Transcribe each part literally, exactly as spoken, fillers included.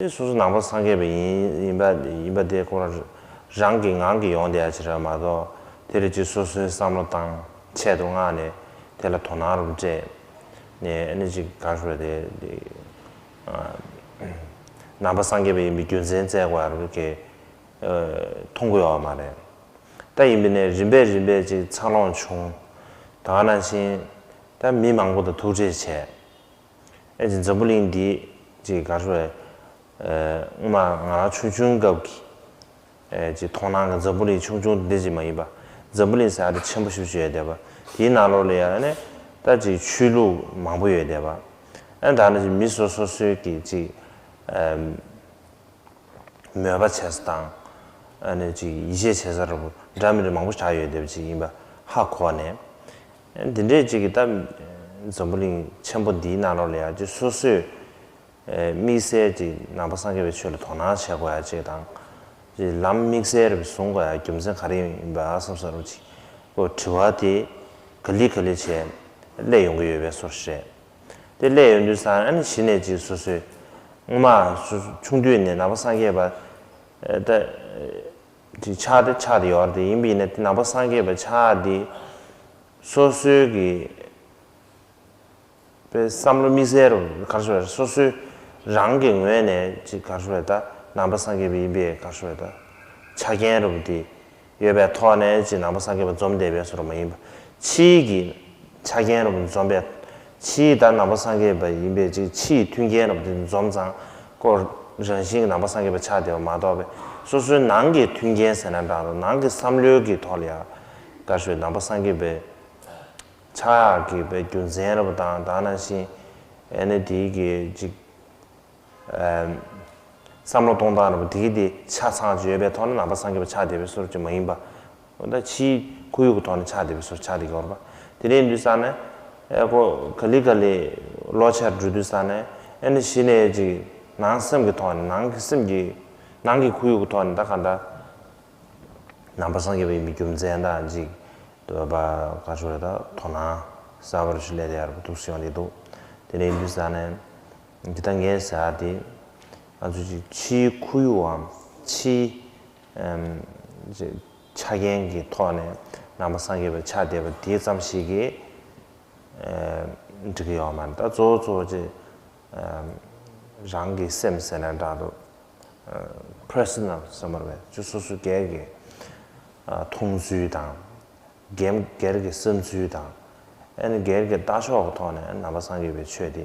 དེ་སོ་སོ་ནང་པ་སངས་རྒྱས་པ་ཡིན་ཡིན་པ་ཡིན་པ་དེ་ཁོ་རང་རང་གི་ངང་གིས་ཡོང་བསྡད་ཡ་ཅིག་རེད་མ་གཏོགས། དེ་རེད་ཅེས་སོ་སོའི་བསམ་བློ་བཏང་ཆེད་དུ་མངགས་ནས་དེ་ལ་དོ་སྣང་རུ་སྤྲད་ནས་ཨ་ནི་ཅིག་ག་རེ་ཞུ་དགོས་རེད་དེ། ནང་པ་སངས་རྒྱས་པ་ཡིན་པའི་རྒྱུ་མཚན་བཙལ་དགོས་ཡ་རུ་གི་མཐོང་གི་ཡོད་མ་རེད། ད་ཡིན་པས་ནས་རིམ་པས་རིམ་པས་ཅིག་འཚར་ལོངས་བྱུང་། ད་ག་ནང་བཞིན་ད་མི་མང་པོ་དང་ཐུག་འཕྲད་བྱས། ཨེ་ཅིག་འཛམ་བུ་གླིང་འདི་ཅིག་ག་རེ་ཞུ་དགོས་རེད། སྔོན་མ་ང་རང་ཆུང་ཆུང་སྐབས་ཀྱི་ཨེ་ཅིག་མཐོང་སྣང་གི་འཛམ་བུ་གླིང་ཆུང་ཆུང་འདི་ཅིག་མ་ཡིན་པ། འཛམ་བུ་གླིང་ཟེར་ཡ་དེ་ཆེན་པོ་ཞེ་པོ་ཅིག་ཡོད་བསྡད་པ། དེའི་ནང་ལོགས་ལ་ཡ་ཨ་ནི་ད་ཅིག་ཆོས་ལུགས་མང་པོ་ཡོད་བསྡད་པ། ཨ་ནི་ད་ནི་ཅིག་མི་སོ་སོ་སོའི་གི་ཅིག་ཨམ་མོས་པ་བྱེད་ས་དང་། ཨ་ནི་ཅིག་ཡིད་ཆེས་བྱེད་ས་ར་བུ་འདྲ་མི་འདྲ་མང་པོ་ཆགས་ཡོད་བསྡད་པ་ཅིག་ཡིན་པ་ཧ་གོ་ནས། ཨ་འདི་འདྲས་ཅིག་གི་ད་འཛམ་བུ་གླིང་ཆེན་པོ་འདིའི་ནང་ལོགས་ལ་ཡ་ཅིག་སོ་སོས་ཨེ་དམིགས་བསལ་གྱི་ནང་པ་སངས་རྒྱས་པའི་ཆོས་ལ་དོ་སྣང་བྱེད་དགོས་ཡ་གཅིག་དང་། ཅིག་ལམ་དམིགས་བསལ་རེ་བཟུང་དགོས་ཡ་རྒྱུ་མཚན་ག་རེ་ཡིན་པ་བསམ་ས་རུ་ཅིག་ཁོ་དྲི་བ་དེ་ག་ལེ་ག་ལེ་བྱས་སླེབས་ཡོང་གི་ཡོད་པའི་བཟོ་འདྲ་རེད། དེ་སླེབས་ཡོང་དུས་ཙང་ཨ་ནི་གཞི་ནས་ཅིག་སོ་སོས་སྔོན་མ་སོ་སོ་ཆུང་དུས་ནས་ནང་པ་སངས་རྒྱས་པ་ཨེ་ད་ཅིག་ཆགས་ཏེ་ཆགས་ཏེ་ཡོད་རེད། དེ་ཡིན་པ་ཡིན་ན་དེ་ནང་པ་སངས་རྒྱས་པ་ཆགས་དེ་སོ་སོའི་གི་པའི་བསམ་བློ་དམིགས་བསལ་རུ་ག་རེ་ཞུ་དགོས་རེད། སོ་སོའི་རང་གི་ངོས་ནས་ཅིག་ག་རེ་ཞུ་དགོས་རེད། ད་ནང་པ་སངས་རྒྱས་པ་ཡིན་པའི་ག་རེ་ཞུ་དགོས་རེད། ད་ཆ་རྐྱེན་རུ་དེ་ཡོད་པའི་ཐོག་ནས་ཅིག་ནང་པ་སངས་རྒྱས་པ་འཛོམས་བསྡད་པའི་བཟོ་འདྲ་མ་ཡིན་པ། ཕྱིའི་གི་ཆ་རྐྱེན་རུ་འཛོམས་པའི་ཕྱིའི་ད་ནང་པ་སངས་རྒྱས་པ་ཡིན་པའི་ཅིག་ཕྱིའི་མཐུན་རྐྱེན་རུ་དེ་འཛོམས་ཙང་ཁོ་རང་བཞིན་གྱི་ནང་པ་སངས་རྒྱས་པ་ཆགས་བསྡད་པ་མ་གཏོགས་པའི་སོ་སོའི་ནང་གི་མཐུན་རྐྱེན་ཟེར་ན་འདྲ་རུ་ནང་གི་བསམ་བློའི་གི་ཐོག་ལ་ཡ་ག་རེ་ཞུ་དགོས་རེད། ནང་པ་སངས་རྒྱས་པའི་ཆགས་ཡག་གི་པའི་རྒྱུ་མཚན་རབ་དང་ད་ནང་བཞིན་ཨེ་ནི་དེའི་གི་ཅིག་ཨམ་བསམ་བློ་གཏོང་སྟངས་རབ་དེ་གི་དེ་ཆ་ཚང་ཅིག་ཡོད་པའི་ཐོག་ནས་ནང་པ་སངས་རྒྱས་པ་ཆགས་བསྡད་པའི་བཟོ་འདྲ་ཅིག་མ་ཡིན་པ། འོ་ད་ཕྱིའི་ཁོར་ཡུག་གི་ཐོག་ནས་ཆགས་བསྡད་པའི་བཟོ་འདྲ་ཆགས་བསྡད་ཀྱི་ཡོད་རེད་པ། དེ་འདྲ་ཡིན་དུས་ཙང་ནས་ཨེ་ཁོ་ག་ལེ་ག་ལེ་ལོག་ཆགས་འགྲོ་དུས་ཙང་ནས་ཨེ་ནི་གཞི་ནས་ཅིག་ནང་སེམས་ཀྱི་ཐོག་ནས་ནང་གི་སེམས་ཀྱི་ནང་གི་ཁོར་ཡུག་གི་ཐོག་ནས་ད་ག་འདྲ། ནང་པ་སངས་རྒྱས་པ་ཡིན་པའི་རྒྱུ་མཚན་དང་ཅིག་འདོད་པ་ག་ཚོད་རེད། ད་དོ་སྣང་གསར་པ་ཞིག་སླེབས་ཡག་རུ་འདུག་སེ་ཡོང་གི་འདུག་དེ་འདྲ་ཡིན་དུས་ཙང་ནས་འདི་ལྟ་ངས་ཟེར་ཡག་དེ་ང་ཚོ་ཅིག་ཕྱིའི་ཁོར་ཡུག་གམ་ཕྱིའི་ཨམ་ཅིག་ཆ་རྐྱེན་གྱི་ཐོག་ནས་ནང་པ་སངས་རྒྱས་པ་ཆགས་བསྡད་པ་དེ་ཙམ་ཞིག་གིས་ཨ་འགྲིག་གི་ཡོད་མ་རེད། ད་གཙོ་བོ་གཙོ་བོ་ཅིག་ཨ་རང་གི་སེམས་ཟེར་ན་འདྲ་འདུག་ཨ་པར་སོ་ནལ་ཟེར་མ་རེད་པས། ཅིག་སོ་སོ་སྒེར་གྱི་ཨ་མཐོང་ཚུལ་དང་། སྒེར་སྒེར་གྱི་བསམ་ཚུལ་དང་། ཨ་ནི་སྒེར་གྱི་ལྟ་ཕྱོགས་ཀྱི་ཐོག་ནས་ནང་པ་སངས་རྒྱས་པའི་ཆོས་དེ་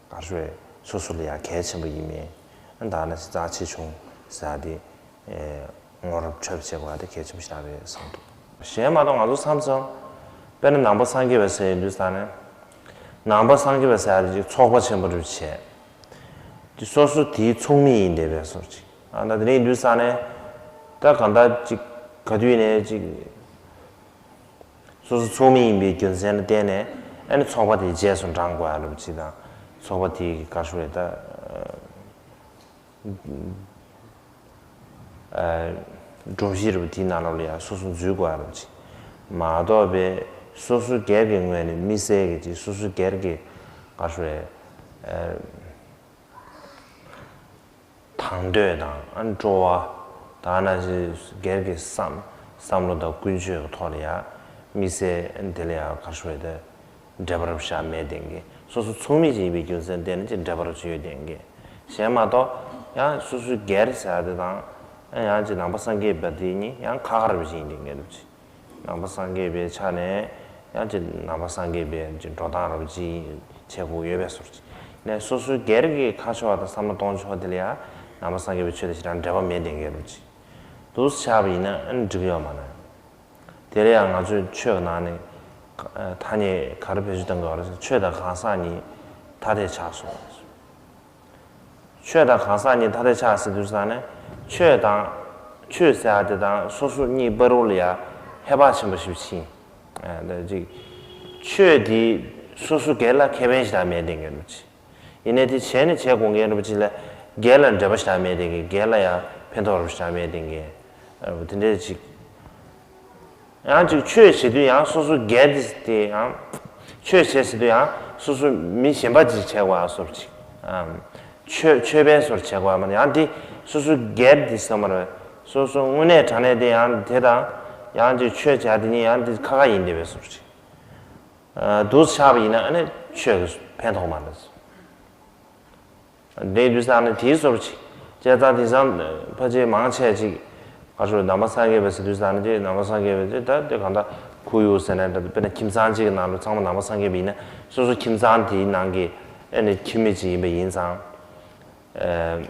ག་རེ་ཞུ་དགོས་རེད། སོ་སོ་ལ་ཡང་གལ་ཆེན་པོ་ཡིན་མིན། ཨ་ནི་ད་ནི་རྩ་ཆེ་ཆུང་ཟེར་ཡག་དེ་ཨེ་ངོ་རབ་འཕྲོད་བྱེད་དགོས་པ་དེ་གལ་ཆེན་པོ་ཞིག་རེད་བསམ་འདུག་གཞན་མ་གཏོགས་ང་ཚོ་མཚམས་མཚམས་དཔེར་ན་ནང་པ་སངས་རྒྱས་པ་ཟེར་ཡོང་དུས་ཙང་ནས་ནང་པ་སངས་རྒྱས་པ་ཟེར་ཡག་དེ་ཅིག་ཚོགས་པ་ཆེན་པོ་རེ་བྱས། དེ་སོ་སོ་དེའི་ཚོགས་མི་ཡིན་བསྡད་པའི་བཟོ་འདྲ་ཅིག་ཨ་ད་དེ་འདྲ་ཡིན་དུས་ཙང་ནས་ད་གང་ལྟར་ཅིག་ག་དུས་ནས་ཅིག་སོ་སོ་ཚོགས་མི་ཡིན་པའི་རྒྱུ་མཚན་ལ་བརྟེན་ནས་ཨ་ནི་ཚོགས་པ་དེའི་རྗེས་སུ་འབྲང་དགོས་ཡག་རེ་བ་ཅིག་དང་། ཚོགས་པ་དེའི་ག་རེ་ཞུ་དགོས་རེད། ད་ཨ་སྒྲོམ་གཞི་རེ་བ་དེའི་ནང་ལོགས་ལ་ཡང་སོ་སོ་འཛུལ་དགོས་ཡག་རེ་བ་ཅིག་མ་གཏོགས་པའི་སོ་སོ་སྒེར་གྱི་ངོས་ནས་དམིགས་བསལ་གྱི་ཅིག་སོ་སོ་སྒེར་གྱི་ག་རེ་ཞུ་དགོས་རེད། ཨ་དང་འདོད་དང་ཨ་སྤྲོ་བ་དང་ནང་བཞིན་སྒེར་གྱི་བསམ་བསམ་བློ་དང་ཀུན་སྤྱོད་ཀྱི་ཐོག་ལ་ཡང་དམིགས་བསལ་འདི་ལ་ཡང་ག་རེ་ཞུ་དགོས་རེད། འབྲེལ་བ་རབ་བཞག་མེད་བསྡད་མཁན། སོ་སོ་ཚོགས་མི་ཅིག་ཡིན་པའི་རྒྱུ་མཚན་བརྟེན་ནས་ཅིག་འབྲེལ་བ་རབ་ཅིག་ཡོད་བསྡད་མཁན། གཞན་མ་གཏོགས་ཡང་སོ་སོའི་སྒེར་ཟེར་ཡག་དེ་དང་ཡང་ཅིག་ནང་པ་སངས་རྒྱས་པ་དེ་གཉིས་ཡང་ཁ་ཁ་རབ་ཅིག་ཡིན་བསྡད་མཁན་རེད་ཅིག་ནང་པ་སངས་རྒྱས་པའི་ཆ་ནས་ཡང་ཅིག་ནང་པ་སངས་རྒྱས་པའི་ཅིག་འགྲོ་སྟངས་རབ་ཅིག་བྱེད་དགོས་ཡོད་པའི་བཟོ་འདྲ་ཅིག་ནས་སོ་སོའི་སྒེར་གྱི་ཁ་ཕྱོགས་དང་བསམ་བློ་གཏོང་ཕྱོགས་དེ་ལ་ཡང་ནང་པ་སངས་རྒྱས་པའི་ཆོས་དང་ཞེ་དྲག་འབྲེལ་བ་མེད་བསྡད་མཁན་རབ་ཅིག་འདུག་སེ་ཆགས་པ་ཡིན་ན་ཨ་ནི་འགྲིག་གི་ཡོད་མ་རེད། དེ་ལ་ཡང་ང་ཚོས་ཆོས་ཀྱི་ནང་ནས་ཐ་སྙད་ག་རེ་བེད་སྤྱོད་གཏང་གི་ཡོད་རེད་ཟེར་ན། ཆོས་དང་གང་ཟག་གཉིས་ཐ་དད་ཆགས་སོང་། ཆོས་དང་གང་ཟག་གཉིས་ཐ་དད་ཆགས་ཟེར་དུས་ཙང་ནས་ཆོས་དང་། ཆོས་ཟེར་ཡག་དེ་དང་སོ་སོ་གཉིས་བར་དུ་ལ་ཡ་ཧེ་བག་ཆེན་པོ་ཞིག་ཕྱིན། ཨ་ད་ཅིག་ཆོས་དེ་སོ་སོ་སྒེར་ལ་ཁེ་ཕན་ཞིག་ད་མེད་བསྡད་མཁན་རེད་པ་ཅིག་ཡིན་ནའི་དེ་བྱས་ནས་བྱེད་དགོས་མཁན་རེད་པ་ཅིག་ལ་སྒེར་ལ་འབྲེལ་བ་ཞིག་ད་མེད་བསྡད་མཁན། སྒེར་ལ་ཡ་ཕན་ཐོགས་རེད་པ་ཞིག་ད་མེད་བསྡད་མཁན། ཨ་དེ་འདྲས་ཅིག་ཡང་ཅིག་ཆོས་བྱེད་དུས་ཡང་སོ་སོ་སྒེར་དེ་དེ་ཡང་། ཆོས་བྱེད་ཟེར་དུས་ཡང་སོ་སོ་མི་གཞན་པ་ཅིག་བྱེད་དགོས་ཡག་བཟོ་འདྲ་ཅིག་ཨམ། ཆོས་ཆོས་པའི་བཟོ་འདྲ་བྱེད་དགོས་པ་མ་རེད། ཡང་དེ་སོ་སོ་སྒེར་དེ་བསམ་པ་རེད། སོ་སོ་དངོས་གནས་དྲང་གནས་དེ་ཡང་དེ་དང་ཡང་དེ་ཆོས་བྱ་དེ་གཉིས་ཡང་དེ་ཁ་ཁ་ཡིན་བསྡད་པའི་བཟོ་འདྲ་ཅིག་ཨ། འདུག་ཆགས་པ་ཡིན་ན་ཨ་ནི་ཆོས་ཀྱི་ཕན་ཐོགས་མ་རེད། དེ་དུས་ཙང་ནི་དེའི་བཟོ་འདྲ་ཅིག་བྱས་ཙང་དེང་སང་ཕལ་ཆེར་མང་ཆེ་ཅིག་ག་རེ་ཟེར། ནང་པ་སངས་རྒྱས་པ་ཟེར་དུས་ཙང་ནི་དེ་ནང་པ་སངས་རྒྱས་པ་དེ་ད་དེ་གང་ལྟར་ཁོར་ཡུག་ཟེར་ན་འདྲ། དཔེར་ན་ཁྱིམ་ཚང་གཅིག་གི་ནང་ལ་ཚང་མ་ནང་པ་སངས་རྒྱས་པ་ཡིན་ན་སོ་སོ་ཁྱིམ་ཚང་དེའི་ནང་གི་ཨ་ནི་ཁྱིམ་མི་ཅིག་ཡིན་པ་ཡིན་ཙང་། ཨ།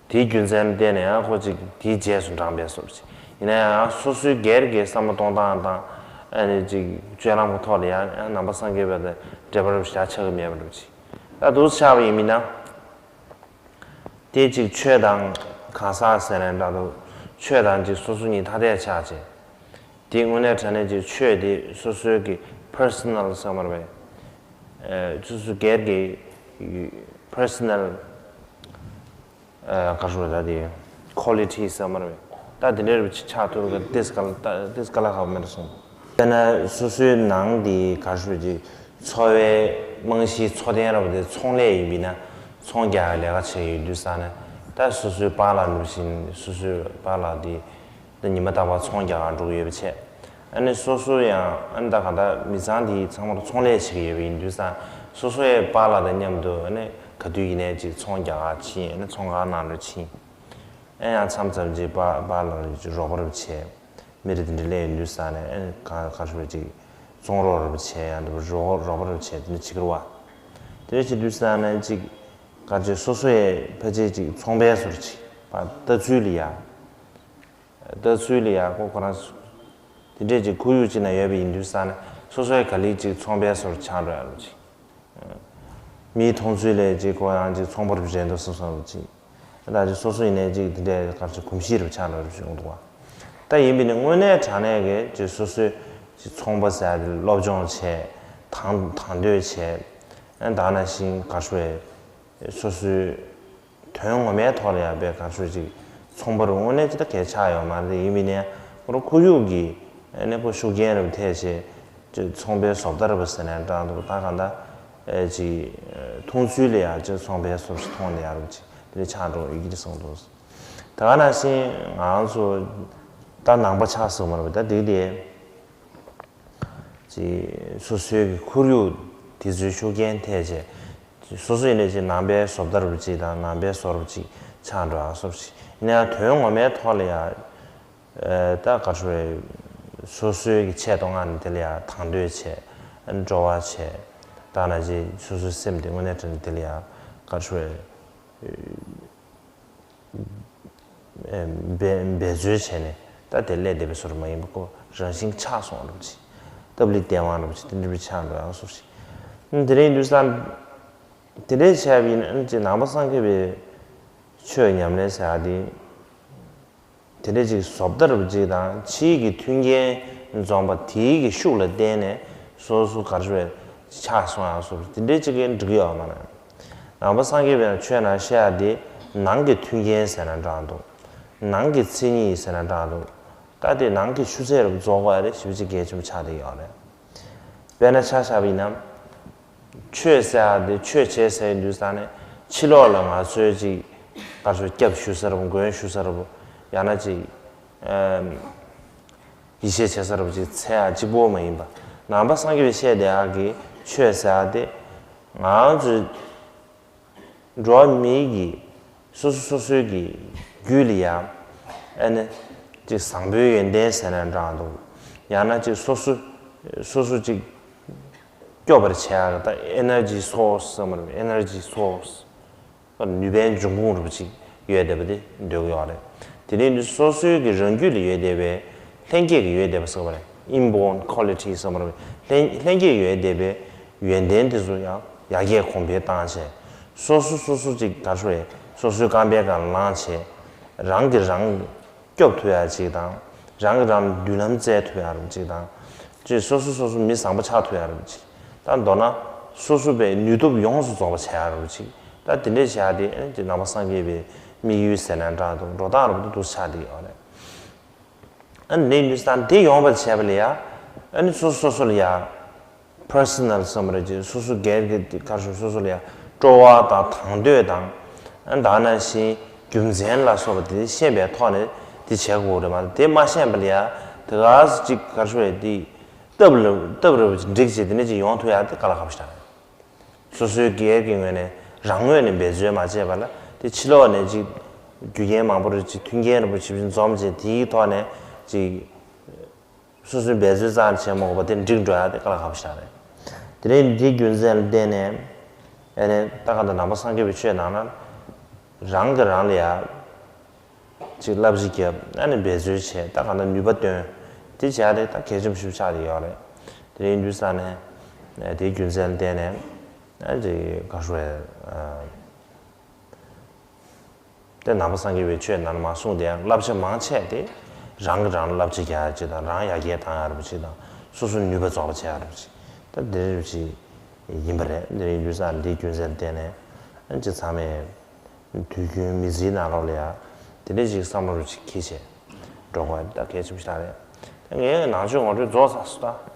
དེའི་རྒྱུ་མཚན་ལ་བརྟེན་ནས་ཡང་ཁོ་ཅིག་དེའི་རྗེས་སུ་འབྲངས་པའི་བཟོ་འདྲ་ཅིག་ཡིན་ན་ཡང་སོ་སོའི་སྒེར་གྱི་བསམ་བློ་གཏོང་སྟངས་དང་ཨ་ནི་ཅིག་སྤྱོད་ལམ་གྱི་ཐོག་ལ་ཡང་ཡང་ནང་པ་སངས་རྒྱས་པ་དང་འབྲེལ་བ་རབ་ཞེ་དྲག་ཆགས་ཀྱི་མེད་པ་འདྲ་ཅིག་ད་འདུག་ཆགས་པ་ཡིན་མིན་ན། དེ་ཅིག་ཆོས་དང་གང་ཟག་ཟེར་ནས་འདྲ་འདུག་ཆོས་དང་ཅིག་སོ་སོ་གཉིས་ཐ་དད་ཆགས་བྱས། དེ་དངོས་གནས་དྲང་གནས་ཀྱི་ཆོས་དེ་སོ་སོའི་གི་པར་སོ་ནལ་ཟེར་མ་རེད་པས། ཨ། སོ་སོ་སྒེར་གྱི་པར་སོ་ནལ། ཨ། ག་རེ་ཟེར། ད་དེ་ཀོ་ལི་ཊི་ཟེར་མ་རེད་པས། ད་དེ་འདྲའི་རུ་ཆགས་ཐུབ་གི་ཏིས་ག་ལ་ཏིས་ག་ལ་ཧ་གོ་མེད་སོང་། དཔེར་ན་སོ་སོའི་ནང་དེ་ག་རེ་ཟེར་གྱི་འཚོ་བའི་རྨང་གཞིའི་འཚོ་རྟེན་རབ་དེ་ཚོང་ལས་ཡིན་པས་ན་ཚོང་རྒྱག་ཡག་ལས་ཀ་བྱེད་ཀྱི་ཡོད་དུས་ཙང་ནས། ད་སོ་སོའི་པཱ་ལགས་འདྲ་བཞིན་སོ་སོའི་པཱ་ལགས་དེ། ད་ཉི་མ་རྟག་པར་ཚོང་རྒྱག་གར་འགྲོ་གི་ཡོད་པ་བྱས། ཨ་ནི་སོ་སོ་ཡང་ཨ་ནི་ད་གང་ལྟར་མི་ཚང་དེ་ཚང་མར་ཚོང་ལས་བྱེད་ཀྱི་ཡོད་པ་ཡིན་དུས་ཙང་སོ་སོ་ཡི་པཱ་ལགས་དང་མཉམ་དུ་ཨ་ནི་ག་དུས་ཡིན་ནའི་ཅིག་ཚོང་རྒྱག་གར་ཕྱིན། ཨ་ནི་ཚོང་ཁང་ནང་ལ་ཕྱིན། ཨ་ཡང་མཚམས་མཚམས་ཅིག་པཱ་པཱ་ལགས་ལ་ཅིག་རོགས་པ་རུ་བྱས། མི་རེ་དེ་འདྲ་སླེབས་ཡོང་དུས་ཙང་ནས་ཨ་ནི་ག་ག་རེ་ཟེར། ཅིག་བཙོང་རོགས་རུ་བྱས། ཡང་འདི་པར་རོགས་རོགས་པ་རུ་བྱས། དེ་འདྲ་བྱེད་ཀྱི་རེད་པ། དེ་འདྲ་བྱེད་དུས་ཙང་ནས་ཅིག་ག་རེ་ཟེར། སོ་སོ་ཡི་ཕལ་ཆེར་ཅིག་ཚོང་པའི་བཟོ་འདྲ་ཅིག་པ་ལྟ་ཚུལ་ལ་ཡ། ལྟ་ཚུལ་ལ་ཡ་ཁོ་ཁོ་རང་དེ་འདྲས་ཀྱི་ཁོར་ཡུག་ཅིག་ན་ཡོད་པ་ཡིན་དུས་ཙང་ནས་སོ་སོའི་ག་ལེར་ཅིག་ཚོང་པའི་བཟོ་འདྲ་ཆགས་འགྲོ་ཡ་རུ་ཅིག་མིའི་མཐོང་ཚུལ་ལ་ཅིག་ཁོ་ཡང་ཅིག་ཚོང་པ་རུ་རེད་འདུག་བསམ་བསམ་རུ་ཅིག་ད་ཅིག་སོ་སོ་ཡིན་ནའི་ཅིག་དེ་འདྲས་ག་རེ་ཟེར། གོམས་གཤིས་རུ་ཆགས་འགྲོ་རུ་ཅིག་ཡོང་འདུག་པ། ད་ཡིན་པས་ན་དངོས་གནས་དྲང་གནས་ཀྱི་ཅིག་སོ་སོའི་ཅིག་ཚོང་པ་ཟེར་ཡ་དེ་སློབ་སྦྱོང་བྱས། དང་དང་དོད་བྱས། ཨ་ད་ནང་བཞིན་ག་རེ་ཟེར། སོ་སོའི་དོན་ངོ་མའི་ཐོག་ལ་ཡང་དཔེ་ག་རེ་ཟེར། ཅིག་ཚོང་པ་རུ་དངོས་གནས་ཅིག་ད་གལ་ཆགས་ཡོད་མ་རེད། ཡིན་པས་ན་ཁོ་རང་ཁོར་ཡུག་གི་གནས་སྤོ་ཤུགས་རྐྱེན་རུ་ཐེབས་བྱས། ཅིག་ཚོང་པའི་བཟོ་ལྟ་རུ་ཟེར་ནའི་འདྲ་འདུག་ད་གང་ལྟར་ཨེ་ཅིག་མཐོང་ཚུལ་ལ་ཡང་ཅིག་ཚོང་པའི་བཟོ་འདྲ་མཐོང་ནས་ཡ་རུ་ཅིག་དེ་འདྲ་ཆགས་འགྲོ་ཡི་གེ་རེ་གསུངས་འདུག་ད་ག་ནང་བཞིན་ང་ཚོ་ད་ནང་པ་ཆགས་སོང་མ་རེད་པ། ད་དེ་དེ། ཅིག་སོ་སོའི་གི་ཁོར་ཡུག་དེ་ཚོའི་ཤུགས་རྐྱེན་ཐེབས་བྱས། སོ་སོ་ཡིན་ནའི་ཅིག་ནང་པའི་བཟོ་ལྟ་རུ་ཅིག་དང་ནང་པའི་བཟོ་རུ་ཅིག་ཆགས་འགྲོ་ཡ་སོགས་ཅིག་ཡིན་ན་ཡང་དོན་ངོ་མའི་ཐོག་ལ་ཡ། ད་ག་རེ་ཟེར། སོ་སོའི་གི་ཆེད་དུ་ང་ནི་དེ་ལ་ཡ་དང་དོད་བྱས། སྤྲོ་བ་བྱས། ད་ནང་བཞིན་སོ་སོའི་སེམས་དེ་དངོས་གནས་དྲང་གནས་དེ་ལ་ཡ་ག་རེ་ཟེར། འབད་འབད་རྩོལ་བྱས་ནས་ད་དེ་སླེབས་བསྡད་པའི་བཟོ་འདྲ་མ་ཡིན་པ། ཁོ་རང་བཞིན་ཆགས་སོང་རུ་ཅིག་སྟབས་ལེགས་སྟེས་དབང་རུ་ཅིག་དེ་འདྲ་བའི་ཆགས་འགྲོ་ཡ་སོགས་ཤིག་དེ་རིང་དུས་སང་དེ་འདྲའི་བྱས་པ་ཡིན་ན་ཅིག་ནང་པ་སངས་རྒྱས་པའི་ཆོས་ཉམས་ལེན་ཟེར་ཡ་དེ། དེ་འདྲའི་ཅིག་བཟོ་ལྟ་རུ་ཅིག་དང་ཕྱིའི་གི་མཐུན་རྐྱེན་འཛོམས་པ་དེའི་གི་ཤུགས་ལ་བརྟེན་ནས་སོ་སོ་ག་རེ་ཟེར། ཆགས་སོང་ཡ་སོགས་དེ་འདྲའི་ཅིག་གི་འགྲིག་གི་ཡོད་མ་རེད། ནང་པ་སངས་རྒྱས་པའི་ཆོས་ནང་བཤད་ཡ་དེ་ནང་གི་མཐུན་རྐྱེན་ཟེར་ན་འདྲ་འདུག་ནང་གི་མཚན་ཉིད་ཟེར་ན་འདྲ་འདུག་ད་དེ་ནང་གི་ཆུ་ཚད་རུ་རྫོགས་པ་རེད། ཞེ་པོ་ཅིག་གལ་ཆེན་པོ་ཆགས་བསྡད་ཡོད་རེད། དཔེར་ན་ཆ་བཞག་པ་ཡིན་ན། ཆོས་ཟེར་ཡ་དེ་ཆོས་བྱེད་ཟེར་དུས་ཙང་ནས་ཕྱི་ལོགས་ལ་ང་ཚོའི་ཅིག་ག་རེ་ཟེར། སྐྱབས་ཞུ་ས་རུ། མགོན་ཞུ་ས་རུ། ཡང་ན་ཅིག་ཨམ། ཡིད་ཆེས་བྱེད་ས་རུ་ཅིག་འཚོལ་ཡ་གཅིག་པོ་མ་ཡིན་པ། ནང་པ་སངས་རྒྱས་པས་བཤད་བསྡད་ཡ་གི་ཆོས་ཟེར་ཡ་དེ་ང་ཚོའི་འགྲོ་བ་མིའི་གི་སོ་སོ་སོ་སོའི་གི་རྒྱུད་ལ་ཡ་ཨ་ནི་ཅིག་བཟང་པོའི་ཡོན་ཏན་ཟེར་ན་འདྲ་འདུག་ཡང་ན་ཅིག་སོ་སོ་སོ་སོ་ཅིག་སྐྱོབ་པར་བྱེད་ཡ་གི་ད་ཨེ་ནར་ཇི་སོར་སི་ཟེར་མ་རེད། ཨེ་ནར་ཇི་སོར་སི། ནུས་པའི་འབྱུང་ཁུངས་རུ་ཅིག་ཡོད་བསྡད་པ་དེ་འདོད་ཀྱི་ཡོད་རེད། དེ་ནས་འདི་སོ་སོའི་གི་རང་རྒྱུད་ལ་ཡོད་བསྡད་པའི་ལྷན་སྐྱེས་ཀྱི་ཡོད་བསྡད་པ་ཟེར་བ་རེད། Inborn quality ཟེར་བ་རེད། ལྷན་ལྷན་སྐྱེས་ཀྱི་ཡོད་བསྡད་པའི་ཡོན་ཏན་དེ་ཚོ་ཡང་ཡར་རྒྱས་གོང་འཕེལ་བཏང་བྱས། སོ་སོ་སོ་སོ་ཅིག་ག་རེ་ཟེར། སོ་སོའི་རྐང་པའི་སྒང་ལངས་བྱས། རང་གིས་རང་སྐྱོབ་ཐུབ་ཡ་ཅིག་དང་། རང་གིས་རང་མདུན་ལམ་བཙལ་ཐུབ་ཡ་རུ་ཅིག་དང་། ཅིག་སོ་སོ་སོ་སོ་མི་བཟང་པོ་ཆགས་ཐུབ་ཡ་རུ་ཅིག་ད་མདོར་ན་སོ་སོ་པའི་ནུས་སྟོབས་ཡོངས་སུ་རྫོགས་པ་བྱེད་ཡ་རུ་ཅིག་ད་དེ་འདྲས་བྱེད་ཡ་དེ་ཨ་ནི་ཅིག་ནང་པ་སངས་རྒྱས་པའི་དམིགས་ཡུལ་ཟེར་ན་འདྲ་འདུག་འགྲོ་སྟངས་རུ་འདུག་འདུག་ཆགས་བསྡད་ཡོད་རེད། ཨ་ནི་ནུས་སྟངས་དེ་ཡོང་བར་བྱས་པ་ལ་ཡ། ཨ་ནི་སོ་སོ་སོ་སོ་ལ་ཡ། པར་སོ་ནལ་ཟེར་བ་རེད། ཅིག་སོ་སོ་སྒེར་གྱི་ག་རེ་ཟེར། སོ་སོ་ལ་ཡ་ སྤྲོ་བ་དང་དང་འདོད་དང་། ཨ་ད་ནང་བཞིན་རྒྱུ་མཚན་ལ་སོགས་པ་དེ་ཤེས་པའི་ཐོག་ནས་དེ་བྱེད་དགོས་རེད་མ་གཏོགས། དེ་མ་ཤེས་པ་ལ་ཡ་དེ་ག་ཅིག་ག་རེ་ཞུ་དགོས་རེད། དེ་སྟབས་རེ་སྟབས་རེ་བ་ཅིག་འགྲིག་བྱས་དེ་ནས་ཅིག་ཡོང་ཐུབ་ཡ་དེ་དཀའ་ལས་ཁག་པོ་ཞིག་རེད། སོ་སོའི་སྒེར་གྱི་ངོས་ནས་རང་ངོས་ནས་འབད་རྩོལ་མ་བྱས་པ་ལ་དེ་ཕྱི་ལོགས་ནས་ཅིག་རྒྱུ་རྐྱེན་མང་པོ་རེ་ཅིག་མཐུན་རྐྱེན་རིན་པོ་ཆེ་ཅིག་འཛོམས་བྱས་དེའི་ཐོག་ནས་ཅིག་སོ་སོའི་འབད་རྩོལ་རྩ་ནས་བྱེད་མ་དགོས་པ་དེ་འགྲིག་འགྲོ་ཡ་དེ་དཀའ་ལས་ཁག་པོ་ཞིག་རེད། དེ་རིང་འདིའི་རྒྱུ་མཚན་ལ་བརྟེན་ནས་ཨ་ནི་ད་ག་ད་ནང་པ་སངས་རྒྱས་པའི་ཆོས་ནང་ན་རང་གིས་རང་ལ་ཡ་ཅིག་བསླབ་བྱ་བརྒྱབ། ཨ་ནི་འབད་རྩོལ་བྱས། ད་ག་ད་ནུས་པ་བཏོན། དེ་བྱས་ཏེ་ད་གལ་ཆེན་པོ་ཞིག་ཆགས་ཀྱི་ཡོད་རེད། དེ་རིང་འདུག་ས་ནས་དེའི་རྒྱུ་མཚན་ལ་བརྟེན་ནས་ཨ་ཅིག་ག་རེ་ཞུ་དགོས་རེད། དེ་ནང་པ་སངས་རྒྱས་པའི་ཆོས་ནང་ལ་མར་གསུངས་དེ་ཡང་བསླབ་བྱ་མང་ཆེ་དེ་རང་གིས་རང་ལ་བསླབ་བྱ་རྒྱག་ཡ་ཅིག་དང་། རང་ཡར་རྒྱས་བཏང་ཡ་རེད་པ་ཅིག་དང་། སོ་སོའི་ནུས་པ་རྫོགས་པ་བྱེད་ཡ་རེད་པ་ཅིག་ད་དེ་རེད་པ་ཅིག་ཡིན་པ་རེད། དེ་རིང་འདུག་ས་འདིའི་རྒྱུ་མཚན་ལ་བརྟེན་ནས་ཨ་ཅིག་ཚང་མས་དུས་རྒྱུན་མི་ཚེའི་ནང་ལོགས་ལ་ཡ་དེ་འདྲ་ཅིག་བསམ་བློ་རུ་ཅིག་འཁྱེར་བྱས་འགྲོ་དགོས་ཡ་ད་གལ་ཆེན་པོ་ཞིག་རེད། ད་ངའི་ནང་ཆོས་ངོ་སྤྲོད་རྫོགས་ཚར་སོང་ད།